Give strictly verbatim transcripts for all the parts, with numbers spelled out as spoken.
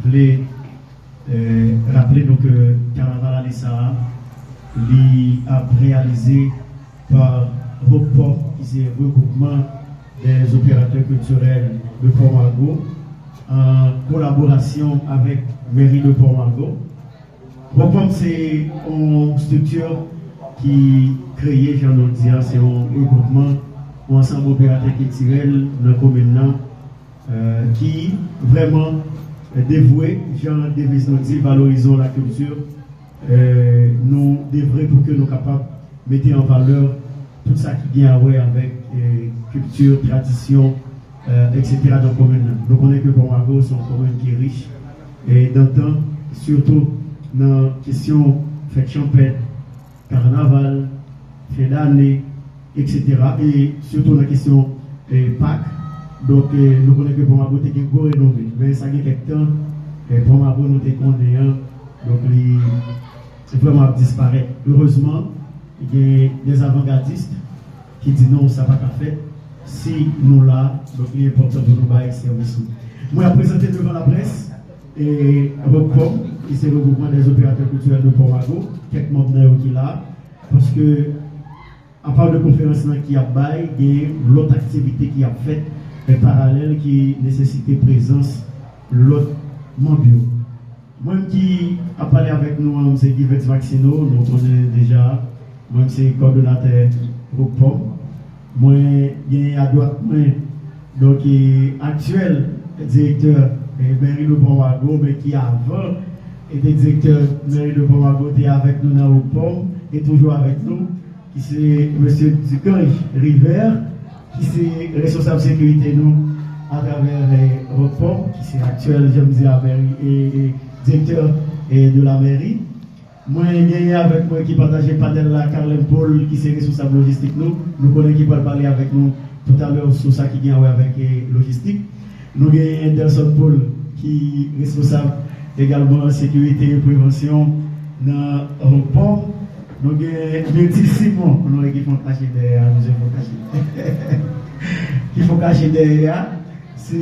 Vle, eh, raple nou ke kanaval ane sa a, li ap reyalize pa Hope Pop, ki se regroupman des opérateurs culturels de Port Margot, an kolaborasyon avèk mèri de Port Margot. Hope Pop se yon estrikti ki kreye, jan nou di a, se yon regroupman, yon ansanm operatè kiltirèl nan komin nan, eh, ki vrèman devwe, jan deviz nou di, valorisons la culture. Eh, nou devwe pou ke nou kapab mete an valè tout sa ki gen a wè avèk, eh, kilti, tradisyon, eh, etsetera nan komin nan. Nou konnen ke Port Margot se yon komin ki rich, eh, dan tan, sitou nan kesyon fèt chanpèt, kanaval, fen dane, etsetera. E sitou nan kesyon, eh, Pak. Donk, eh, nou konnen ke Port Margot te gen gwo renome. Men sa gen kèk tan, eh, Port Margot nou te konnen an, donk li vrèman ap disparèt. Erezman, gen dèzavangardis ki di non, sa pa ka fèt. Si nou la, donk li enpòtan pou nou bay sèvis nou. Mwen ap prezante devan laprès, eh, Hope Pop, ki se regroupman des opérateurs culturels de Port Margot, kèk manm nan yo ki la, paske apa de konferans lan ki ap bay, gen lòt aktivite ki ap fèt, eh, paralèl ki nesesite prezans lòt manm yo. Mwen ki ap pale avèk nou an, m se Givens Maxino, nou konnen deja, mwen m se kòdonatè Hope Pop. Mwen genyen adwat mwen, donk, eh, aktyèl direktè, eh, mèri de Port Margot, men ki avan te direktè mèri de Port Margot, te avèk nou nan Hope Pop, e toujou avèk nou, ki se mesye Ducange River, ki se responsab sekirite nou atravè, eh, Hope Pop, ki se aktyèl, jan m di a, mèri, e, e, direktè, eh, de la mèri. Mwen genyen avèk mwen ki pataje panèl la, Carlem Paul, ki se responsab lojistik nou. Nou konnen ki pral pale avèk nou toutalè sou sa ki gen a wè avèk, eh, lojistik. Nou genyen Delson Paul, ki responsab egalman sekirite e prevansyon nan Hope Pop. Nou gen Mirtil Simon, nou wè ki fon kache dèyè a, misye fon kache. Ki fon kache dèyè a. Se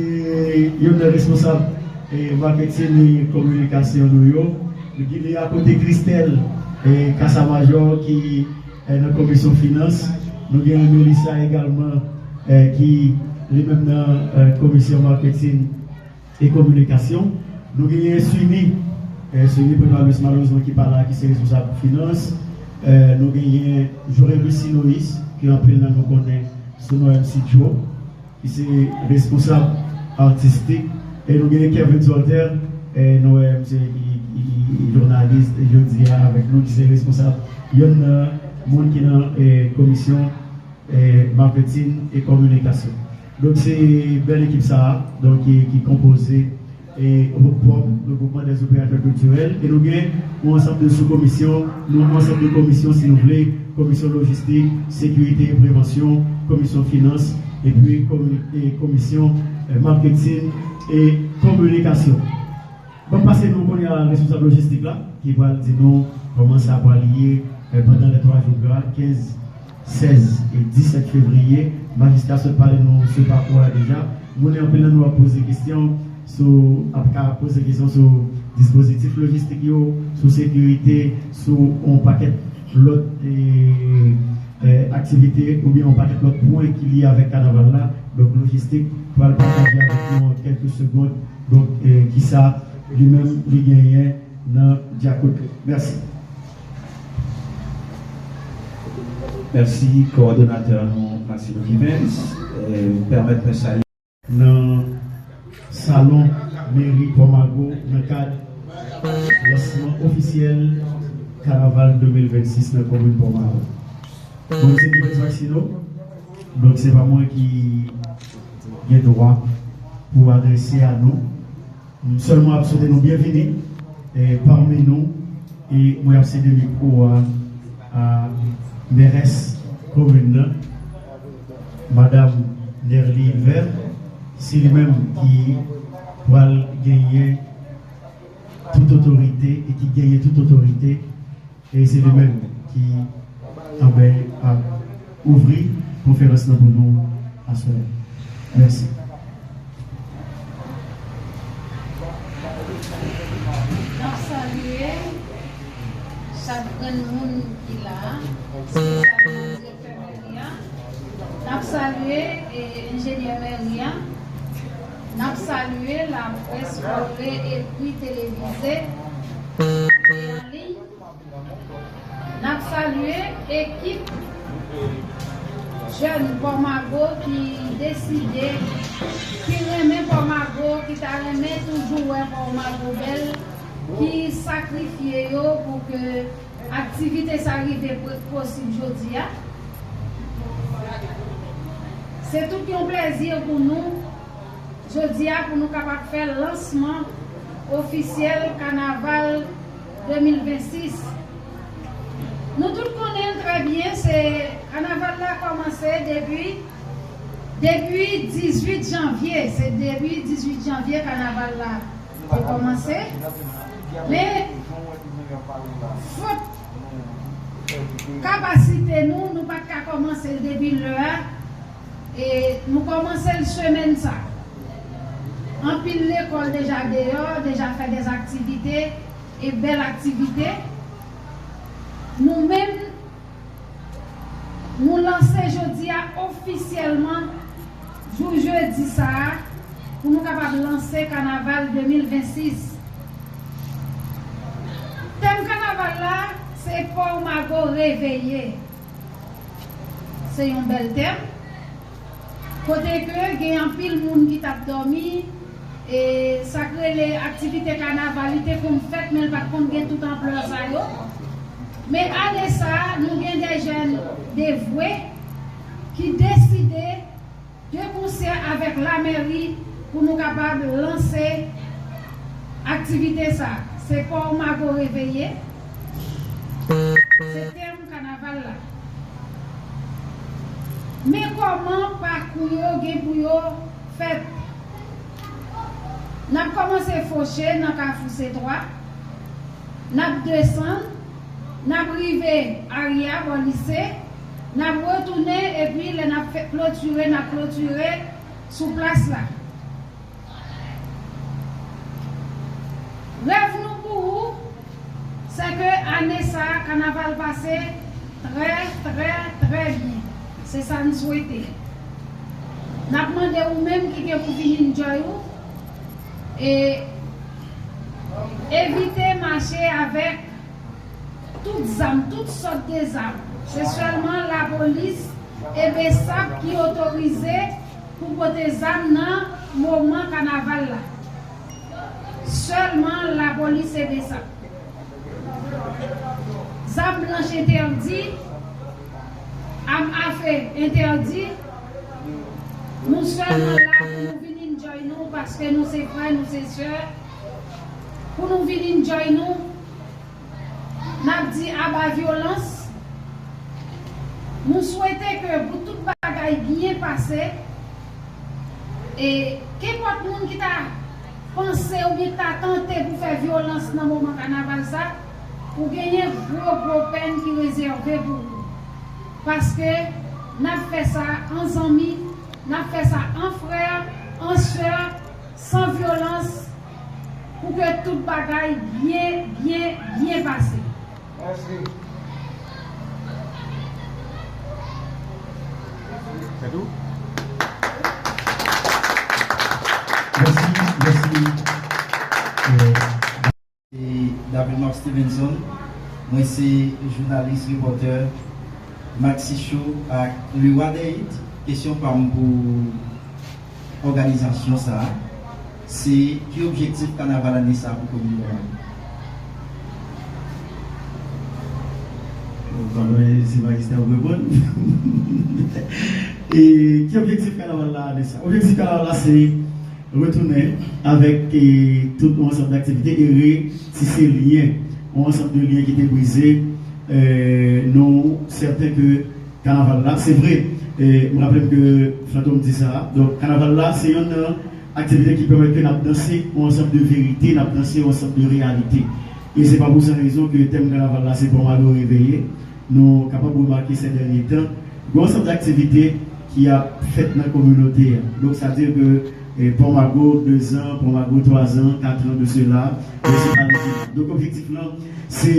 youn nan responsab, eh, marketing e kominikasyon nou yo. Nou gen li akote Christelle, eh, Casamajor ki, eh, nan komisyon finans. Nou gen Melissa egalman, eh, ki li menm nan, eh, komisyon marketing e kominikasyon. Nou genyen Swini, eh, Swini Prevalus malerezman ki pa la, ki se responsab finans. Eh, nou genyen Jorelus Sinoïs, ke anpil nan nou konnen sou non M C Joe, ki se responsab atistik. E nou genyen Kevin Zolter, eh, nou wè misye ki, ki, ki jounalis jodi a avèk nou, ki se responsab, youn nan moun ki nan, eh, komisyon, eh, marketing e kominikasyon. Donk, se bèl ekip sa a, donk, ki, ki konpoze, eh, Hope Pop, le Groupement des Opérateurs Culturels, e nou gen yon ansanm de sou-komisyon, nou ansanm de komisyon, si nou vle, komisyon lojistik, sekirite e prevansyon, komisyon finans, epi komi-, e komisyon, eh, marketing e kominikasyon. Ban m pase nou kounye a responsab lojistik la, ki pral di nou kòman sa pral ye, eh, pandan lè twa jou gra, kenz, sèz e disèt fevriye. Majistra sot pale nou sou pakou a deja. Moun yo, anpil nan nou ap poze kesyon sou, ap ka poze kesyon sou dispozitif lojistik yo, sou sekirite, sou yon pakèt lòt, eh, eh, aktivite oubyen yon pakèt lòt pwen ki lye avèk kanaval la. Donk, lojistik pral pataje avèk nou an kèlke segond. Donk, eh, kisa li menm li genyen nan dyakout li. Mèsi. Mèsi, kowòdonatè nou, Maximo Givens. Eh, pèmèt mwen salye nan salon meri Pòmago nan kad lansman ofisyèl kanaval de mil vennsis nan komin Pòmago. Bon, se Givens Maxino. Donk, se pa mwen ki gen dwa pou adrese a nou. M sèlman ap swete nou byenvini, eh, pami nou, e mwen ap sede mikwo a, a mèrès komin nan, Madam Nerly Vert, se li menm ki pral genyen tout otorite e ki genyen tout otorite. E se li menm ki, anben, ap ouvri konferans lan pou nou aswè a. Mèsi. N ap salye chak grenn moun ki la a, espesyalman direktè meri a. N ap salye, e, enjenyè meri a. N ap salye laprès vole epi televize e an liy. N ap salye ekip jèn Pòmago ki deside, ki renmen Pòmago, ki ta renmen toujou wè Pòmago bèl, ki sakrifye yo pou ke aktivite sa rive p-, posib jodi a. Se tout yon plèzi pou nou jodi a pou nou kapab fè lansman ofisyèl kanaval de mil vennsis. Nou tout konnen l trè byen, se kanaval la kòmanse depi, depi dizuit janvye. Se depi dizuit janvye kanaval la te kòmanse. Men, fòt kapasite nou, nou pa t ka kòmanse l depi lè a. E nou kòmanse l semèn sa. Anpil lekòl deja deyò, deja fè dè aktivite, e bèl aktivite. Nou menm, nou lanse jodi a ofisyèlman, jou jedi sa a, pou nou kapab lanse kanaval de mil vennsis. Tèm kanaval la, se Pòmago reveye. Se yon bèl tèm, kote ke gen anpil moun ki t ap dòmi, e sa k rele aktivite kanaval, li te konn fèt, men l pa t konn gen tout anplè sa yo. Men ane sa a, nou gen de jèn devwe ki deside de konsè avèk lamèri pou nou kapab lanse aktivite sa. Se Pòmago reveye. Se tèm kanaval la. Men kòman pakou yo gen pou yo fèt. N ap kòmanse Foche nan Kafou C twa. N ap desann, n ap rive Aria bò lise, n ap retounen, epi lè n ap fè klotire, n ap klotire sou plas la. Rèv nou pou ou, se ke ane sa a, kanaval pase trè, trè, trè byen. Se sa n swete. N ap mande ou menm ki gen pou vin enjoy ou, e evite mache avèk tout zam, tout sòt de zam. Se sèlman lapolis e BSAP ki otorize pou pote zam nan moman kanaval la. Sèlman lapolis e BSAP. Zam blanch entèdi, am afe entèdi. Nou sèlman la pou nou vin enjoy nou, paske nou se frè, nou se sè. Pou nou vin enjoy nou, n ap di aba vyolans. Nou swete ke pou tout bagay byen pase, e kenpòt moun ki ta panse oubyen ki ta tante pou fè vyolans nan moman kanaval sa, ou genyen gwo, gwo pèn ki rezève pou ou. Paske n ap fè sa an zanmi, n ap fè sa an frè, an sè, san vyolans, pou ke tout bagay byen, byen, byen pase. Mèsi. Se tou? Mèsi, mèsi. Euh, Se David Marc Stevenson. Mwen se jounalis, repòtè, Maxi Show ak Le Roi des Hits. Kesyon pa m pou òganizasyon sa a, se ki objektif kanaval ane sa a pou komin Dòmani? Bon, pa mwen, se Magistè ap reponn. E ki objektif kanaval la ane sa a? Objektif kanaval la se retounen avèk, e, tout yon ansanm de aktivite e retise lyen, yon ansanm de lyen ki te brize. E, nou sèten ke kanaval la, se vre, e, m raple m ke Fantom di sa, donk kanaval la se yonn nan aktivite ki pèmèt ke n ap danse yon ansanm de verite, n ap danse yon ansanm de reyalite. E se pa pou san rezon ke tèm kanaval la se Pòmago reveye. Nou kapab remake sè dènye tan, gen yon ansanm de aktivite ki ap fèt nan kominote a. Donk, sa di ke E Pòmago, dezan, Pòmago, twazan, katran de sela, e se pa rete la. Donk, objektif lan, se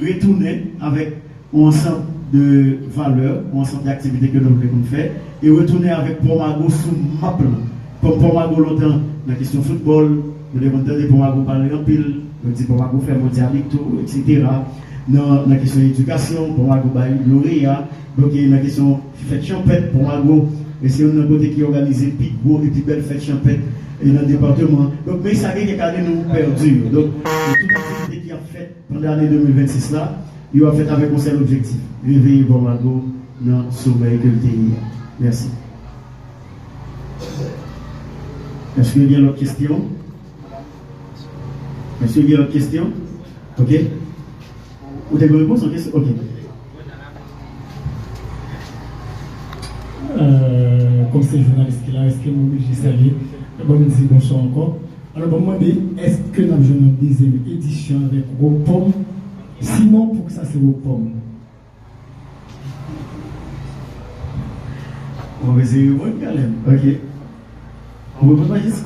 retounen avèk yon ansanm de valè, yon ansanm de aktivite ke nou vle konn fè, e retounen avèk Pòmago sou map lan. Kòm Pòmago lontan, nan kesyon foutbòl, nou te konn tande Pòmago pale anpil, yo di Pòmago fè mondyal li tou, etsetera. Nan, nan kesyon edikasyon, Pòmago bay loreya, donk, e nan kesyon fèt chanpèt, Pòmago, e se youn nan kote ki òganize pi gwo e pi bèl fèt chanpèt, e nan depatman. Donk, men sa gen kèk ane nou pèdi yo. Donk, e tout aktivite ki ap fèt pandan ane de mil vennsis la, yo ap fèt avèk yon sèl objektif, reveye Pòmago nan somèy ke l te ye a. Mèsi. Èske gen lòt kesyon? Èske gen lòt kesyon? Ok. Ou te gen repons an kesyon? Ok. Euh, kòm se jounalis ki la, èske m oblije salye? Bon, m di bonswa ankò. Alò, bon, m mande, èske n ap jwenn yon dezyèm edisyon avèk Wopòm? Sinon, poukisa se Wopòm? Mwen bezwen reponn kanmenm. Ok. Ou reponn pa jis.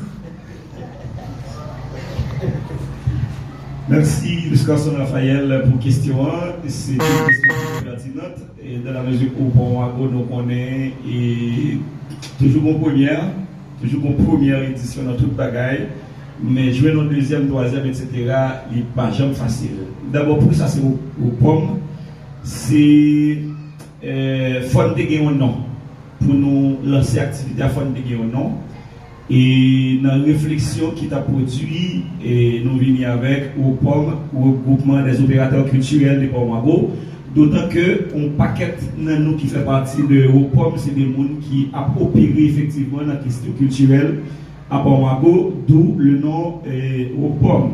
Mèsi, Louis Carson Raphaël, pou kesyon an. Se yon kesyon trè pètinan. E dans la mesure où Pòmago nou konnen, e toujou gon premyè, toujou gon premyè edisyon nan tout bagay, men jwenn yon dezyèm, twazyèm, etsetera, li pa janm fasil. Dabò, poukisa se Wo-, Wopòm? Se, eh, fò n te gen yon non. Pou nou lanse aktivite a, fò n te gen yon non. E nan refleksyon ki t ap pwodui, e nou vini avèk Wopòm, Regroupement des Opérateurs Culturels de Port Mago, dotan ke yon pakèt nan nou ki fè pati de Wopòm, se de moun ki ap opere efektivman nan kesyon kiltirèl a Port Mago, d'où le nom, eh, Wopòm.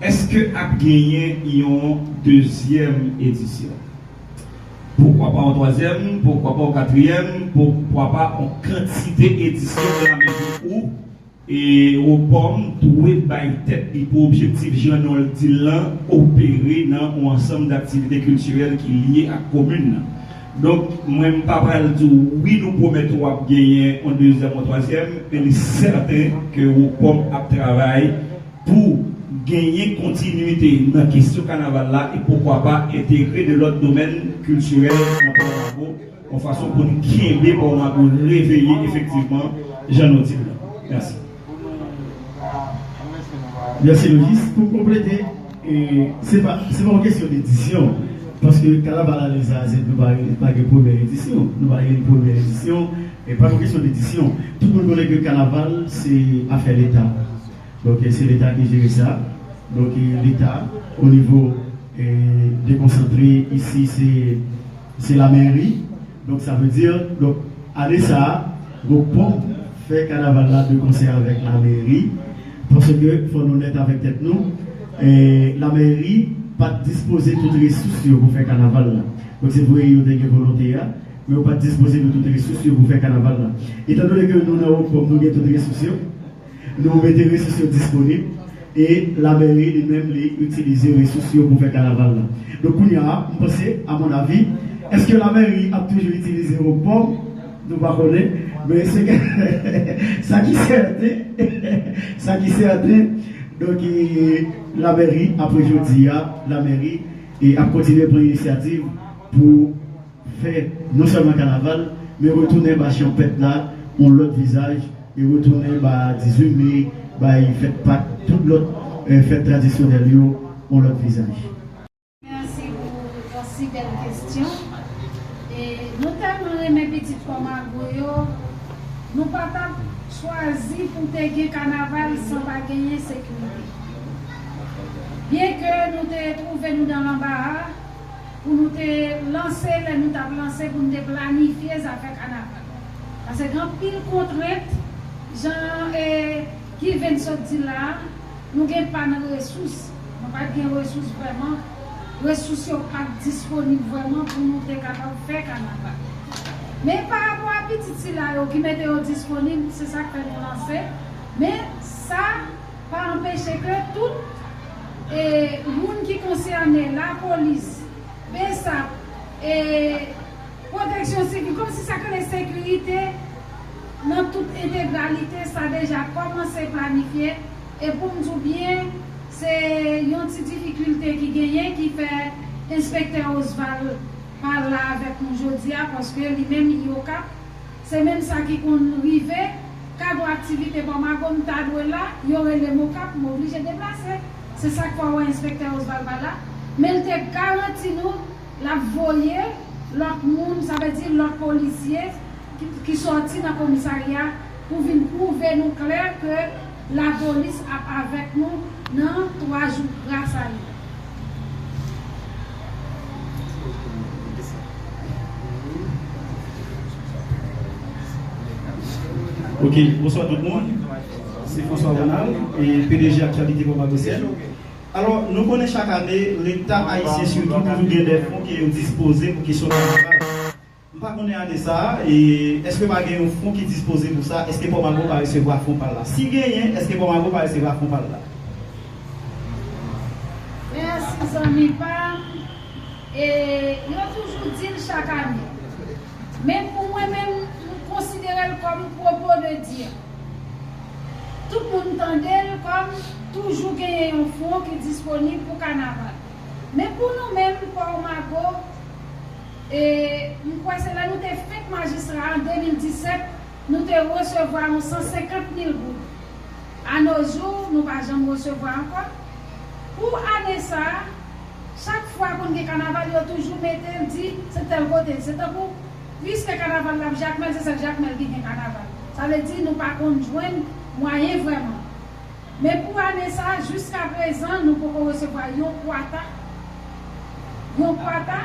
Èske ap genyen yon dezyèm edisyon? Poukwa pa yon twazyèm? Poukwa pa yon katriyèm? Poukwa pa yon kantite edisyon dans la mesure où, e, Wopòm dwe bay tèt li pou objektif, jan non l di l lan, opere nan yon ansanm daktivite kiltirèl ki lye ak komin nan. Donk, mwen, m pa pral di w, wi, nou pwomèt ou ap genyen yon dezyèm, yon twazyèm, men li sèten ke Wopòm ap travay pou genyen kontinite nan kesyon kanaval la e poukwa pa entegre de lòt domèn kiltirèl nan Port Mago, yon fason pou n kenbe Port Mago reveye efektivman, jan nou di l lan. Mèsi. Mèsi, Logis. Pou m konplete, e, se pa, se pa yon kesyon de edisyon, paske kanaval Alèz a, se nou pa, pa gen premyè edisyon, nou pa gen premyè edisyon, e pa yon kesyon de edisyon. Tout moun konnen ke kanaval, se afè Leta. Donk, se Leta ki jere sa. Donk, Leta, o nivo, e, dekonsantre, isi, se, se lamèri. Donk, sa vle di, donk, ane sa a, Wopòm fè kanaval la de konsè avèk lamèri. Paske, fò nou onèt avèk tèt nou, e, lamèri pa t dispoze tout resous yo pou fè kanaval la. Donk, se vre, yo te gen volonte a, men yo pa t dispoze de tout resous yo pou fè kanaval la. Etandone ke nou nan Wopòm, nou gen tout resous yo, nou mete resous yo disponib, e lamèri li menm li itilize resous yo pou fè kanaval la. Donk kounye a, m panse, a mon avi, èske lamèri ap toujou itilize Wopòm? Nou pa konnen, men se sa ki sèten, sa ki sèten, donk, e, lamèri, apre jodi a, lamèri, e, ap kontinye pran inisyativ pou fè non sèlman kanaval, men retounen ba chanpèt la yon lòt vizaj, e retounen ba dizuit me, bay fèt Pak, tout lòt, e, fèt tradisyonèl yo, yon lòt vizaj. Mèsi pou yon si bèl kesyon. E nou tèlman renmen pitit Port Mago yo, nou pa t ap chwazi pou te gen kanaval san pa genyen sekirite. Byenke nou te twouve nou nan lanbara, pou nou te lanse, lè nou t ap lanse, pou nou te planifye zafè kanaval. Paske gen anpil kontrent, jan, e, Given sot di la a, nou gen pa nan resous. Nou pa t gen resous vrèman. Resous yo pa t disponib vrèman pou nou te kapab fè kanaval. Men pa rapò a pitit sila yo ki mete yo disponib, se sa k fè nou lanse. Men sa pa anpeche ke tout, e, moun ki konsène, lapolis, BSAP, e, pwoteksyon sivil, kòmsi sa k rele sekirite, Nan tout entegralite, sa deja kòmanse planifye, e pou m di w byen, se yon ti difikilte ki genyen ki fè enspektè Osval pa la avèk nou jodi a, paske li menm li Okap. Se menm sa ki konn rive, kadwa aktivite Pòmago m ta dwe la, yo rele m Okap, m oblije deplase. Se sa k fè w wè enspektè Osval pa la. Men l te garanti nou l ap voye lòt moun, sa vle di lòt polisye ki, ki sòti nan komisarya pou vin pwouve nou klè ke lapolis ap avèk nou nan twa jou gras a yo. Ok, bonswa tout moun. Se François Ronald, e P D G Aktyalite Pòmagosyèn. Alò, nou konnen chak ane, Leta ayisyen sitou toujou gen de fon ke yo dispoze pou kesyon kanaval. M pa konnen ane sa a, e èske pa gen yon fon ki dispoze pou sa? Èske Pòmago pa resevwa fon pa l la? Si genyen, èske Pòmago pa resevwa fon pa l la? Mèsi, zanmi pa m. E yo toujou di l chak ane. Men pou mwen menm, m konsidere l kòm pwopo de Dye. Tout moun tande l kòm toujou genyen yon fon ki disponib pou kanaval. Men pou nou menm, Pòmago, e, m kwè se lè nou te fenk majistra an de mil disèt, nou te resevwa yon san senkant mil goud. A no jou, nou pa janm resevwa ankò. Pou ane sa a, chak fwa konn gen kanaval, yo toujou mete l di se tèl kote. Se tankou, piske kanaval la ap Jakmèl, se sèl Jakmèl ki gen kanaval. Sa vle di nou pa konn jwenn mwayen vrèman. Men pou ane sa a, jiskaprezan, nou poko resevwa yon kwata. Yon kwata,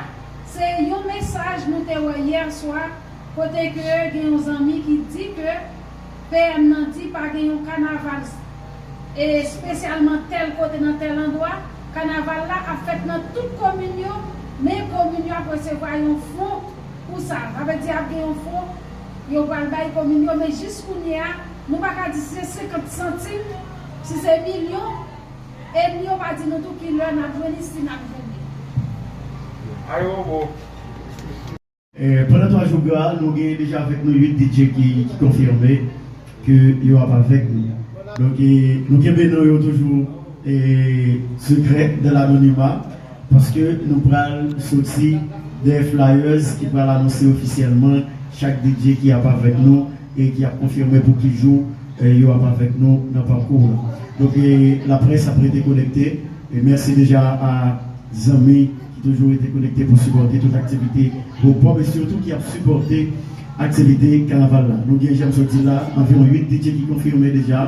se yon mesaj nou te wè yè swa, kote ke gen yon zanmi ki di ke P M nan di pa gen yon kanaval espesyalman tèl kote nan tèl andwa. Kanaval la ap fèt nan tout komin yo, men komin yo ap resevwa yon fon pou sa. Sa vle di ap gen yon fon yo pral bay komin yo, men jis kounye a, nou pa ka di si se senkant santim, si se milyon, e yo pa di nou tou ki lè n ap jwenn li, si n ap jwenn li. Ayobo. Eh, pandan twa jou gra, nou gen deja avèk nou uit D J ki, ki konfime ke yo ap avèk nou. Donk, eh, nou kenbe non yo toujou, eh, sekrè, dans l'anonymat, paske nou pral soti de flyers ki pral anonse ofisyèlman chak D J ki ap avèk nou e ki ap konfime pou ki jou, eh, yo ap avèk nou nan pakou la. Donk, eh, laprès ap rete konekte. E mèsi deja a zanmi ki toujou rete konekte pou sipòte tout aktivite Gwopòm e sitou ki ap sipòte aktivite kanaval la. Nou gen, jan m sot di la, anviwon uit D J ki konfime deja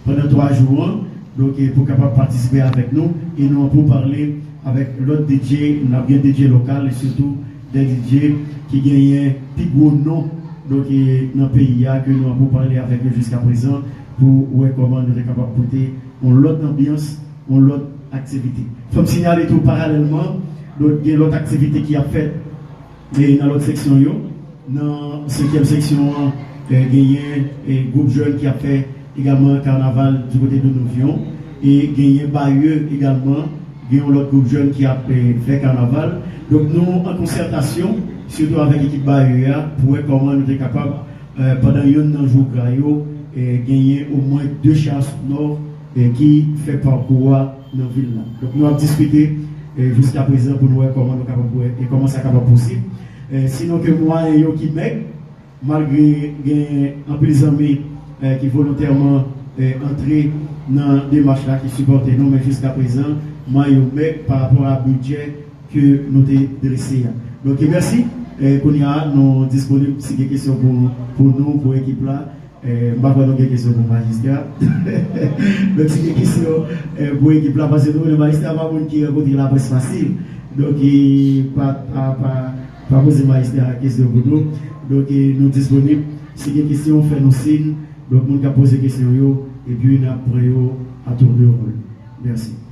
pandan twa jou an. Donk, eh, pou kapab patisipe avèk nou. E nou an pou pale avèk lòt D J, n ap gen D J lokal e sitou de D J ki genyen pi gwo non, donk, eh, nan peyi a, ke nou an pou pale avèk yo jiskaprezan pou wè kòman nou te kapab pote yon lòt anbyans, yon lòt aktivite. Fò m sinyale tou paralèlman, donk, gen lòt aktivite ki ap fèt, eh, nan lòt seksyon yo. Nan senkyèm seksyon an, eh, genyen, eh, gwoup jèn ki ap fè egalman kanaval du kote de Nouvion. E genyen Bayeux egalman, gen yon lòt gwoup jèn ki ap, eh, fè kanaval. Donk, nou an konsètasyon, sitou avèk ekip Bayeux a, pou wè kòman nou te kapab, eh, pandan yonn nan jou gra yo, eh, genyen omwen de cha sonò, eh, ki fè pakou a nan vil la. Donk, nou ap diskite, eh, jiskaprezan pou nou wè kòman nou kapab wè e kòman sa kapab posib. Eh, sinon ke mwayen yo ki mèg, malgre gen anpil zanmi, eh, ki volontèman, eh, antre nan demach la, ki sipòte nou, men jiskaprezan, mwayen yo mèg pa rapò a bidjè ke nou te drese a. Donk, mèsi. Eh, kounye a, nou disponib si gen kesyon pou, pou nou, pou ekip la. Eh, m pa kwè nou gen kesyon pou majistra. Donk, si gen kesyon, eh, pou ekip la, paske nou konnen majistra pa moun ki rankontre laprès fasil. Donk, eh, pa, pa, pa, pa poze majistra kesyon pou nou. Donk, eh, nou disponib. Si gen kesyon, fè nou siy. Donk, moun k ap poze kesyon yo, epi n ap pran yo à tour de rôle. Mèsi.